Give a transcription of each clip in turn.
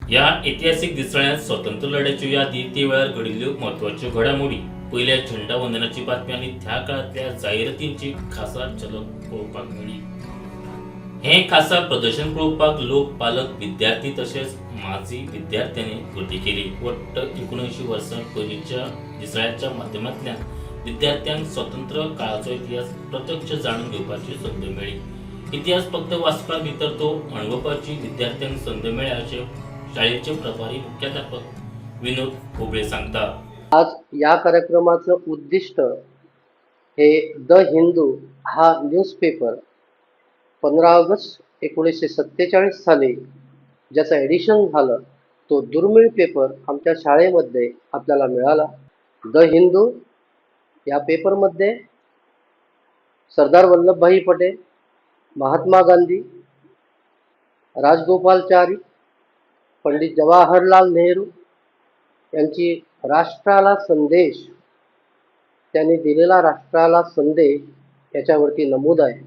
ह्या इतिहासीक दिसळ्यांत स्वतंत्र लढ्याच्यो यादी, ते वेळार घडिल्ल्यो म्हत्वाच्यो घडामोडी, पयल्या झेंडा वंदनाची बातमी आनी त्या काळांतल्या जायरातींची खासा झलक पळोवपाक मेळ्ळी. हें खासा प्रदर्शन पळोवपाक लोक, पालक, विद्यार्थी तशेंच माजी विद्यार्थ्यांनी गर्दी केली. वट्ट 79 वर्सां पयलींच्या दिसळ्याच्या माध्यमांतल्यान विद्यार्थ्यांक स्वतंत्र काळाचो इतिहास प्रत्यक्ष जाणून घेवपाची संद मेळ्ळी. इतिहास फक्त वाचपा भितर तो अणभवपाची विद्यार्थ्यांक संद मेळ्ळ्या, अशें शाळेचे प्रभारी मुख्याध्यापक विनोद कोबळे सांगता. आज या कार्यक्रमाचं उद्दिष्ट हे the Hindu हा न्यूजपेपर 15 ऑगस्ट 1947 साली ज्याचं एडिशन झालं, तो दुर्मिळ पेपर आमच्या शाळेमध्ये आपल्याला मिळाला. The Hindu या पेपरमध्ये सरदार वल्लभभाई पटेल, महात्मा गांधी, राजगोपालचारी, पंडित जवाहरलाल नेहरू यांची राष्ट्राला संदेश, त्यांनी दिलेला राष्ट्राला संदेश याच्यावरती नमूद आहे.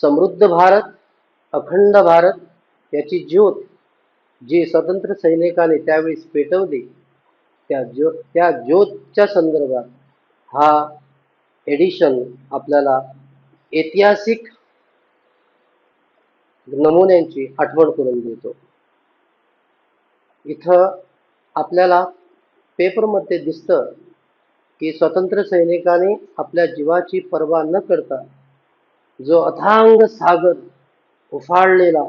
समृद्ध भारत, अखंड भारत याची ज्योत जी स्वतंत्र सैनिकांनी त्यावेळेस पेटवली, त्या ज्योतच्या संदर्भात हा एडिशन आपल्याला ऐतिहासिक नमुन्यांची आठवण करून देतो. इथं आपल्याला पेपरमध्ये दिसतं की स्वतंत्र सैनिकांनी आपल्या जीवाची पर्वा न करता जो अथांग सागर उफाळलेला,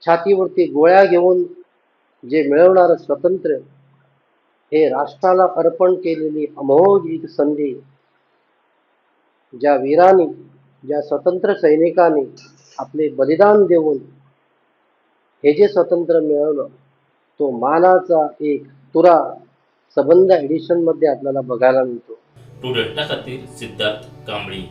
छातीवरती गोळ्या घेऊन जे मिळवणारं स्वातंत्र्य, हे राष्ट्राला अर्पण केलेली अमोघ एक संधी, ज्या वीरांनी, ज्या स्वतंत्र सैनिकांनी आपले बलिदान देऊन हे जे स्वातंत्र्य मिळवलं, तो मानाचा एक तुरा सबंध एडिशनमध्ये आपल्याला बघायला मिळतो. प्रुडंटा खातीर सिद्धार्थ कांबळी.